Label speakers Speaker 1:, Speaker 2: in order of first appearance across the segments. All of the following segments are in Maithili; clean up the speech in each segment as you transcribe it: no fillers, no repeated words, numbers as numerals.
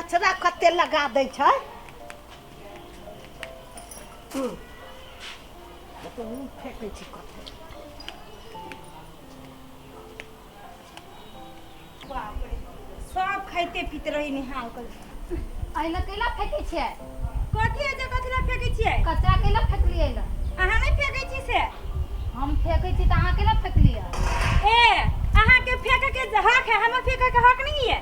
Speaker 1: कचरा कते लगा दै छै। फेकै छी कते।
Speaker 2: बाप रे, सब खाइते पीते रही निहाल कर।
Speaker 3: अहिना कैला फेकै छियै?
Speaker 2: कथी है जे कथी ला फेकै छियै?
Speaker 3: कचरा कैला फेकलियै अहिना?
Speaker 2: अहाँ नहि फेकै छी से?
Speaker 3: हम फेकै छी तऽ अहाँ कैला फेकलियै?
Speaker 2: ए, अहाँके फेकै के हक है, हमर फेकै के हक नहीं है।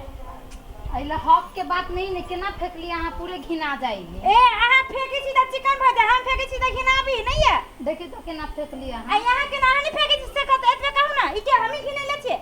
Speaker 3: अहिला हक के बात नहीं ने, केना फेकलियै अहाँ? पूरे घिना जाइए।
Speaker 2: ए, अहाँ फेकै छी तऽ चिकन भऽ जाय, हम फेकै छी तऽ घिनाबी नहीं है।
Speaker 3: देखी तो केना फेकलियै
Speaker 2: आ
Speaker 3: अहाँ।
Speaker 2: यहाँ के ना अहाँ नहि फेकै छी से कहत, एतबे कहू ना, ई के हमही घिनैले छियै?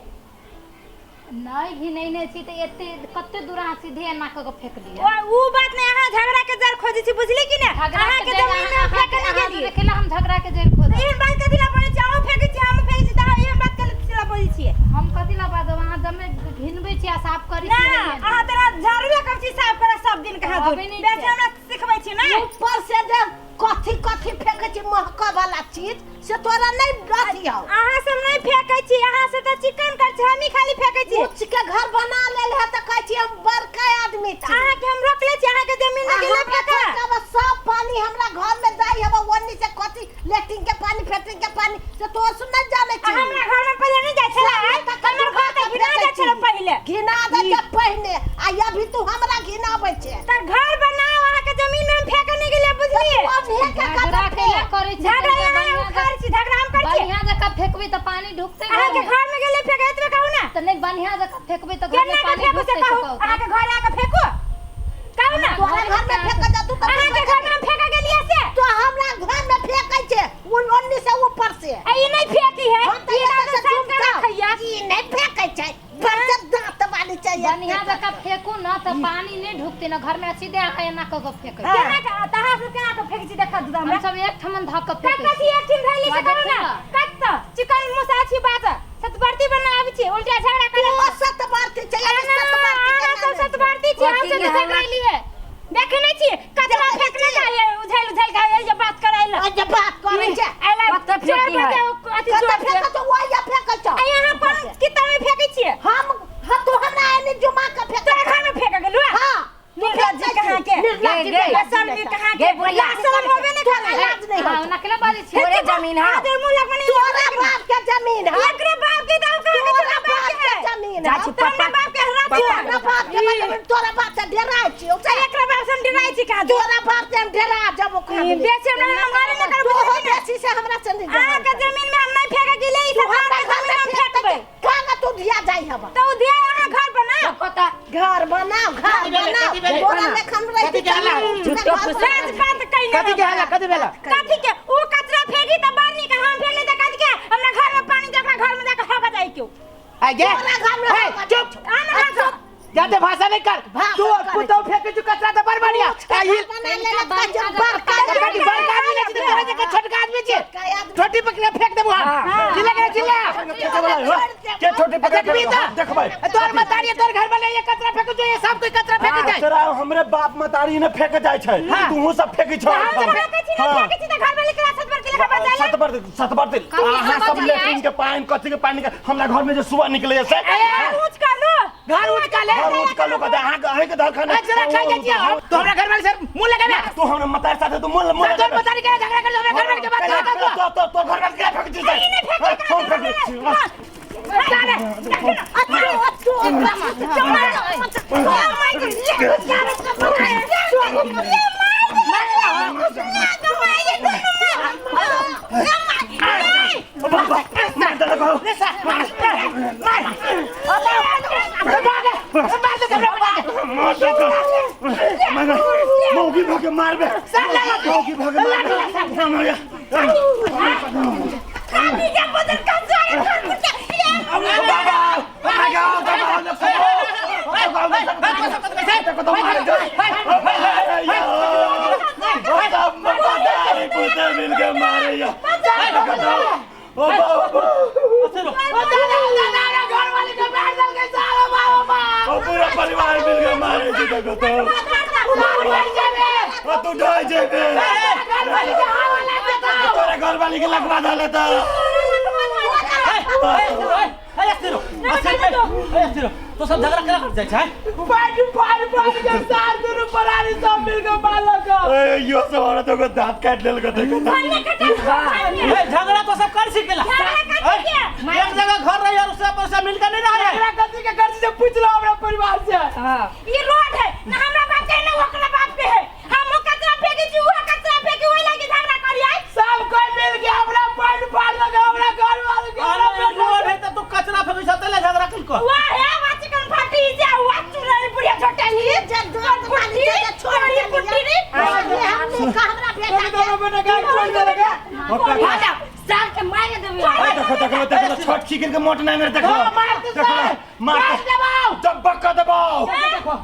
Speaker 3: नहि घिनैने छी तऽ एते कते दूर अहाँ सीधे एना कऽ के फेकलियै।
Speaker 2: ओ उ बात नहीं, अहाँ झगड़ा के जड़ खोजै छी, बुझली कि ने?
Speaker 3: झगड़ा
Speaker 2: अहाँ
Speaker 3: के
Speaker 2: के
Speaker 3: जड़
Speaker 2: जमीन में
Speaker 3: अहाँ
Speaker 2: फेके
Speaker 3: अहाँ
Speaker 2: नहीं गेलियै।
Speaker 3: केला हम झगड़ा के जड़ खोजब?
Speaker 2: एहन बात कथी ला बोलै छी? अहूँ फेकै छी, हमहूँ फेकै छी, तऽ अहाँ एहन बात कथी ला बोलै छियै?
Speaker 3: हम कथी ला बाजब? अहाँ जमे घिनबै छी आ साफ करै
Speaker 2: ना
Speaker 3: छी हइये
Speaker 2: अहाँ तोरा झाड़ुए करै छी, साफ करऽ सब दिन के हाथ।
Speaker 3: अबै नहि
Speaker 2: बेसी
Speaker 3: छै।
Speaker 2: हमरा सिखबै छी ने?
Speaker 1: ऊपर से जे कथी कथी फेकै छी महकऽ वाला चीज, से तोरा नहीं अथी हौ।
Speaker 2: अहाँ सब नहीं फेकै छी, अहाँ सब तऽ चिकन करै छी, हमही खाली फेकै छी।
Speaker 1: ऊँच के घर बना लेल है तऽ कहै छी हम बड़का आदमी छी।
Speaker 2: अहाँ के हम रोकले छी, अहाँ के जमीन में गेले फेका।
Speaker 1: सब पानी हमरा घर में जाइ हबे, ओन्नी से कथी लेट्रिन के पानी फेट्रिन के पानी से तो सुन नहीं जाने छी।
Speaker 2: हमरा घर में पहिले नहीं जाइ छलै, हमर घर तऽ घिना जाइ छलै पहिले।
Speaker 1: घिना जाइ छै पहिने, आ अभी तू हमरा घिनाबै छै।
Speaker 2: तऽ घर बनाओ, अहाँ के जमीन में हम फेके नहीं गेलियै, बुझलियै?
Speaker 3: झगड़ा कैला करै छी?
Speaker 2: झगड़ा
Speaker 3: तनिका
Speaker 2: यहाँ
Speaker 3: बढ़िआँ
Speaker 2: उखाड़ै छी, झगड़ा हम करै छी?
Speaker 3: बढ़िआँ जकाँ फेकबै तऽ पानी ढुकतै
Speaker 2: अहाँ के
Speaker 3: घरमे।
Speaker 2: घर में गेलियै फेके, एतबे कहू ना।
Speaker 3: तऽ नहि बढ़िआँ जकाँ फेकबै तऽ घरमे
Speaker 2: केना के
Speaker 3: पानी
Speaker 2: फेकू से
Speaker 3: ढुकतै से
Speaker 2: कहू?
Speaker 3: कहू।
Speaker 2: अहाँ के घर आके फेकू, कहू ना।
Speaker 1: तोरा घर में फेंक जा तू।
Speaker 2: अहाँ के घर में हम फेके गेलियै से?
Speaker 1: तो हमरा घर में फेंकै छै उन ओन्नी से ऊपर से।
Speaker 2: आ ई नहीं फेकी है,
Speaker 1: हम तऽ
Speaker 2: ई
Speaker 1: एतऽ
Speaker 2: ना
Speaker 1: से
Speaker 2: साफ कर
Speaker 1: झुमता।
Speaker 2: रखैया।
Speaker 1: ई नहि फेंकै छै, बड़ दांत वाली छै।
Speaker 3: बढ़िआँ जकाँ फेकू ने तऽ पानी नहि ढुकतै ने घरमे, सीधे अहाँ एना कऽ के फेकै।
Speaker 2: केना के तहाँ से केना के फेकै छी, देखा दू हमरा।
Speaker 3: हम सब एक ठमन धऽ के फेकै
Speaker 2: कत छी एक ठिन धैली से, कहू ना।
Speaker 3: देखू ना।
Speaker 2: कत चिकन मुसा छी, बात सतबरती बनाबै छी, उल्टा झगड़ा करे।
Speaker 1: ओ सतबरती छै, अभी सतबरती के
Speaker 2: अहाँ सब
Speaker 1: नाम।
Speaker 2: सतबरती छी, हम सब झगड़ैलियै। देखे नहीं छी कचरा फेकने जाइए, उझल उझल के ये बात कराइला।
Speaker 1: आ जे बात करै छै।
Speaker 2: आइला
Speaker 4: कतऽ फेकी है?
Speaker 2: अथी
Speaker 1: कतऽ
Speaker 2: जोर से।
Speaker 1: फेंकै छौ? ओहिया फेंकै छौ।
Speaker 2: आ यहाँ पर किताब में फेकै छियै?
Speaker 1: हम तू हमरा एने जुमा के फेंकै।
Speaker 2: तोरा घर में फेक गेलु?
Speaker 1: हां।
Speaker 2: निर्लज्ज कहाँ के,
Speaker 1: निर्लज्ज
Speaker 4: गे, गे।
Speaker 2: बेशर्मी कहाँ के।
Speaker 4: गे बुढ़िया।
Speaker 2: लाज शरम होबे नहीं
Speaker 1: तोरा
Speaker 2: करे।
Speaker 1: लाज नहीं
Speaker 3: हाँ,
Speaker 1: होत।
Speaker 3: ओना केला बाजै छी?
Speaker 4: तोरे जमीन है।
Speaker 2: आदर मुंह लग मने।
Speaker 1: तोरा बाप के जमीन है।
Speaker 2: एकरे बाप के दाम कहाँ के?
Speaker 1: तोरा
Speaker 2: तोरा
Speaker 1: बाप
Speaker 2: बाप
Speaker 1: के
Speaker 2: के है।
Speaker 1: जमीन
Speaker 4: जाइ
Speaker 1: है।
Speaker 4: छी
Speaker 2: तोरा
Speaker 4: पप्पा
Speaker 2: बाप के हरा
Speaker 4: पप्पा।
Speaker 1: तोरा बाप के मतलब तोरा बाप से डराइ छियौ से?
Speaker 2: एकरा बाप से हम डराइ छी कहाँ?
Speaker 1: तोरा बाप से हम डरा जबो खा।
Speaker 2: बेसी हमरा मंगारे नहीं करबो।
Speaker 1: तोहो बेसी से हमरा से नहीं।
Speaker 2: अहाँ के जमीन में हम नहीं फेंके गेले, ई
Speaker 1: तू
Speaker 2: सब
Speaker 1: हमरा
Speaker 2: अहाँ के
Speaker 1: घर
Speaker 2: जमीन
Speaker 1: में
Speaker 2: हम फेंकबै।
Speaker 1: कहाँ तू धिया जाइ हबा?
Speaker 2: तऽ उ धिया अहाँ घर बनाओ।
Speaker 4: पता
Speaker 1: घर बनाओ, घर
Speaker 5: कथी भेलै?
Speaker 1: बनाओ।
Speaker 5: कथी भेलै?
Speaker 1: तोरा लेखन रहि।
Speaker 5: कथी के हल्ला?
Speaker 4: झूठो फूस।
Speaker 2: राज बात कइने।
Speaker 5: कथी के हल्ला? कथी भेला?
Speaker 2: कथी के? उ कचरा फेंकी तऽ बड़ नीक, हम फेंकले तऽ कथी के हमरा घर में पानी जा, अपना घर में जाके हवा जाइ क्यों?
Speaker 5: आ गे।
Speaker 1: तोरा घर में
Speaker 5: हे,
Speaker 1: हवा
Speaker 5: चुप।
Speaker 2: आ ना घर।
Speaker 5: जाते भाषा नहीं कर।
Speaker 1: भाषण
Speaker 5: तू
Speaker 1: करै।
Speaker 5: पुतौ फेंके छौ कचरा तऽ बड़ बढ़िया। आ ई
Speaker 1: बना लेलक तऽ जे बड़का।
Speaker 5: कथी बड़का आदमी नहीं छै, तोरा जकाँ छोटका आदमी छै। छोटी पकड़ फेंक देबो हम। चिल्ला के चिल्ला।
Speaker 6: के छोटी पकड़?
Speaker 5: देखबी तऽ।
Speaker 6: देखबै।
Speaker 5: तोर मतारी तोर घर वाले ये कचरा फेंको जो, ये सब कोई कचरा फेंके जाए।
Speaker 6: कचरा हमरे बाप मतारी ने फेंक जाइ छै।
Speaker 5: हाँ।
Speaker 6: तूहू सब फेंकै छौ।
Speaker 2: हम सब फेंकै छी ना? फेंकै छी तऽ घर वाले के छत पर के लेखा बचाइले।
Speaker 6: सत बर सत बर अहाँ सब लेट्रिन के पानि कथी के पानि के हमरा घर में जे सुबह निकले से।
Speaker 2: ऊंच कर लो।
Speaker 5: घर ऊंच का ले।
Speaker 6: घर ऊँच कलो कते अहाँ अहीं के दरखाने।
Speaker 5: कचरा खा जाइ छियै हम। तो हमरा घर वाले से मुंह लगाबे।
Speaker 6: तू हमरा मतारी साथे तू मुँह मुँह।
Speaker 5: तोर मतारी के झगड़ा कर, हमरा घर वाले के बात कर।
Speaker 6: तो तो तो घर वाले के फेंक छी से। हम फेंक छी। मार दे लगो। मार दे मौगी भके मारबे, मौगी भके मारबे। बाबा मिलके मारे। ओ बाबा, ओ पूरा परिवार मिलके मारे छी। देखो तो ओ तू ढह जेबे, तोरा घर वाली के लगवा दले तो।
Speaker 4: ए, अस्थिर, तो सब झगड़ा केना कर जाइ छै?
Speaker 5: पानी पानी पानी के सार दुनु परानी सब मिल के मारलक।
Speaker 6: ए यो सब हमरा तो को दांत काट लेलको देखो त।
Speaker 4: ए, झगड़ा तो सब कर सीखेला। ए, एक जगह घर रही और उससे पर सब मिलकर नहीं रह रहे।
Speaker 5: एकरा कथी के कर्ज से पूछ लो हमरा परिवार से।
Speaker 2: ये रोड है ना, हमरा बाप के ना ओकरा बाप के है। हम वो कचरा फेंके छी, वो कचरा फेंके, ओइ लागी झगड़ा करी आई।
Speaker 5: सब कोई मिल के हमरा पानी पारलक, हमरा घर वाले के
Speaker 4: अरे
Speaker 5: हमरा
Speaker 4: रोड है तो तू कचरा फेंकै छ तैले झगड़ा कल को।
Speaker 2: वाह हे वाची कन फाटी जा वा चुराई बुढ़िया झोटली
Speaker 1: ये जे दोस्त वाली जे छोड़ देलियै, ये हम नहीं का हमरा बेटा के।
Speaker 5: दोनों बेटा के छोड़ देलक।
Speaker 3: आ जाओ सार के मार देबै।
Speaker 6: ए देखो देखो देखो, छोट खीकर के मोट नांगर देखो।
Speaker 5: हाँ, मार दे
Speaker 6: देखो
Speaker 5: सर।
Speaker 6: मार
Speaker 5: मार देबाउ।
Speaker 6: जब्बा क देबाउ,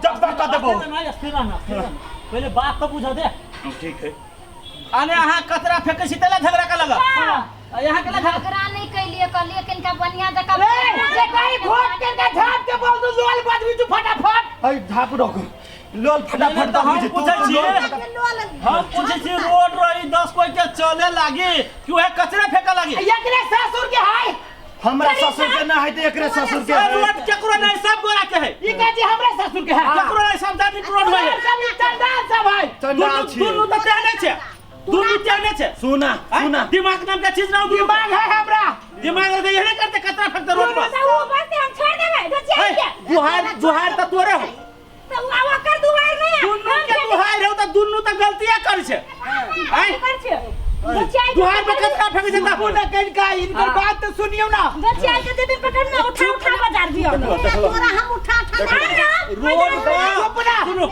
Speaker 6: जब्बा क देबाउ।
Speaker 4: नहीं, अस्थिर रहना, अस्थिर रहना। पहले बात तो बुझा दे।
Speaker 6: ठीक है।
Speaker 4: अने अहाँ कचरा फेंकै छी तैले झगड़ा के लगा। यहाँ के झगड़ा
Speaker 3: झगड़ा नहीं कैलिए, कहलिए किनका बढ़िया जगह
Speaker 5: ए जे कहीं घोट के का झाप के बोल दू लोल बदबी तू फटाफट।
Speaker 6: ए झाप रोक लोल फटाफट
Speaker 4: नहीं, तो हम
Speaker 6: बदबी
Speaker 4: पूछै छियै। हम पूछै छी रोड रही 10 कोई के चले लागी कि वह कचरा फेंके लागी?
Speaker 5: एकरे ससुर के है।
Speaker 6: हमरा ससुर के ना है त एकरे ससुर के
Speaker 4: ए,
Speaker 6: है।
Speaker 4: रोड केकरो नहीं, सब गोरा के है।
Speaker 5: ई कहै छी हमरा ससुर के है।
Speaker 4: केकरो नहीं, सब जाति के रोड है।
Speaker 5: सब ई चंडाल सब है।
Speaker 6: चंडाल
Speaker 4: दुनू
Speaker 6: छी।
Speaker 4: दुनू तऽ तेहने छै, दुनू तेहने छै।
Speaker 6: सुना सुना,
Speaker 4: दिमाग नाम के चीज ना,
Speaker 5: दिमाग है हमरा।
Speaker 4: दिमाग रहते यही करते कचरा फेंकते रोड पर।
Speaker 2: तो वो बस हम छोड़ देबै धचिया
Speaker 4: ए,
Speaker 2: के।
Speaker 4: दुहार दुहार तऽ तोरे हो।
Speaker 2: तो वो ओकर दुआर नहीं है।
Speaker 4: दुनू के दुहार हो तऽ दुनू तऽ गलतिये करै छै। आँय?
Speaker 2: कर छै धचिया।
Speaker 4: दुहार पर कचरा फेंकै छै तऽ
Speaker 5: सुनू ना कनिका इनकर बात तो सुनियौ ना।
Speaker 2: धचिया के जे दिन पकड़ना उठा उठा बाजार दियो।
Speaker 1: तोरा हम उठा उठा
Speaker 4: रोड पर सुनू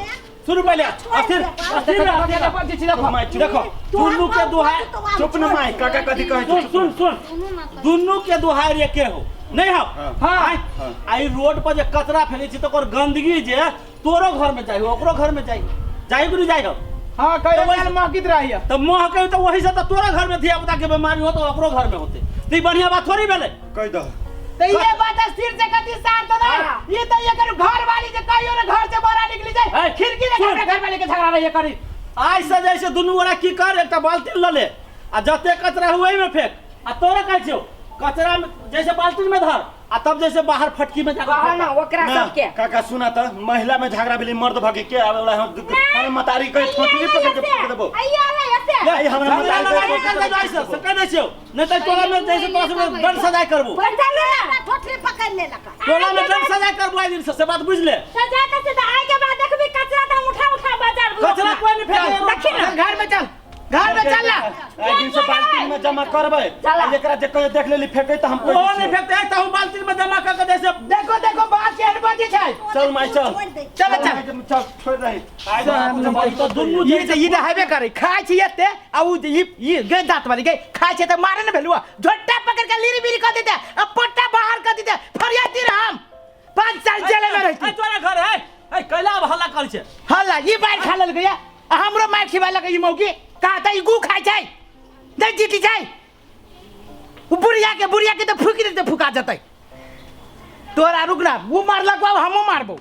Speaker 4: सुनू पहले अस्थिर अस्थिर अस्थिर। देखो दुनू के दुहार,
Speaker 6: चुप न माई, काका कथी कहै
Speaker 4: सुन
Speaker 6: छै?
Speaker 4: सुन सुन, दुनू के दुहार एके हो नहीं हो।
Speaker 5: हाँ।
Speaker 4: आई रोड पर जे कचरा फेंकै छी त ओकर गंदगी जे तोरो घर में जाइ हो, ओकरो घर में जाइ, जाइ कि नहीं जाइ हो?
Speaker 5: हाँ कहियो काल महकित रहिए।
Speaker 4: त महकै त वही से त तोरा घर में धिया पुता के बीमारी हो तो ओकरो घर में होते, त ई बढ़िया बात थोड़ी भेलै।
Speaker 6: कहि दह।
Speaker 5: तो ये बात स्थिर से कथी शांत ना, ये तो एकर घर वाली जे कहियो ना घर से बाहर निकली जाए
Speaker 4: ए,
Speaker 5: खिड़की ले
Speaker 4: सुन।
Speaker 5: अपना घर वाले के झगड़ा रहिए करी।
Speaker 4: आइ से जैसे दुनू गोरा की कर, एकटा बाल्टीन ल ले आ जते कचरा हुए में फेंक। आ तोरा कहै छियौ कचरा में जैसे बाल्टीन में धर आ तब जैसे बाहर फटकी में जाकर
Speaker 7: कह
Speaker 4: फेंक।
Speaker 7: ना ओकरा
Speaker 6: ना,
Speaker 7: सबके।
Speaker 6: काका सुना त महिला में झगड़ा भेलै मर्द भगे के आवे वाला हम हम मतारी के ठोकरी पकड़ के फेंक देबो।
Speaker 2: आइया आवे ऐसे।
Speaker 6: ले हमरा
Speaker 4: झगड़ा
Speaker 6: मतारी
Speaker 4: लड़ाई
Speaker 6: के
Speaker 4: कर दे ऐसे से कह दै छियौ, नहीं त तोरा में जैसे तोरा से दंड सजाय करबो।
Speaker 2: चलो ना
Speaker 1: ठोठरी पकड़ लेलक।
Speaker 4: तोरा में दंड सजाय करबो आइ दिन से, से बात बुझ ले।
Speaker 2: सजा के से आइ के बाद देखबी कचरा त हम उठा उठा बाजार
Speaker 4: कचरा कोई नहीं फेंके।
Speaker 2: देखी ना।
Speaker 5: चल घर में चल, घर में चल ना।
Speaker 6: आइ दिन से बाल्टीन में जमा करबै आ एकरा जे कहियो देख लेली फेंकै त हम
Speaker 4: ओहो
Speaker 6: कहि
Speaker 4: नहीं
Speaker 6: दै छियौ।
Speaker 4: फेंकते त हम बाल्टीन में जमा कर के जैसे
Speaker 5: देखो देखो बात के अनबदी छै।
Speaker 6: चल माई चल,
Speaker 5: चल चल
Speaker 6: चल छोड़ रही।
Speaker 4: तो दुनू
Speaker 5: ये त ई त हेबे करे खाय छी एते आ उ ई ई गे दांत वाली गे खाय छै त मारे न भेलुआ, झोटा पकड़ के लीरी बीरी कर देते आ पट्टा बाहर कर देते, फरियाती रह हम 5 साल जेल में रहती।
Speaker 4: तोरा घर है ए कैला अब हल्ला करै छै?
Speaker 5: हल्ला ई बाहर खा लेल गया आ हमरो मार खिबा लगे ई मौकी कहा त ई गु खाय छै नहीं जीती छै। उ बुढ़िया के त फुकि देते, फुका जतै। तोरा रुक ना, उ मारलक बाब हमहूँ मारबो।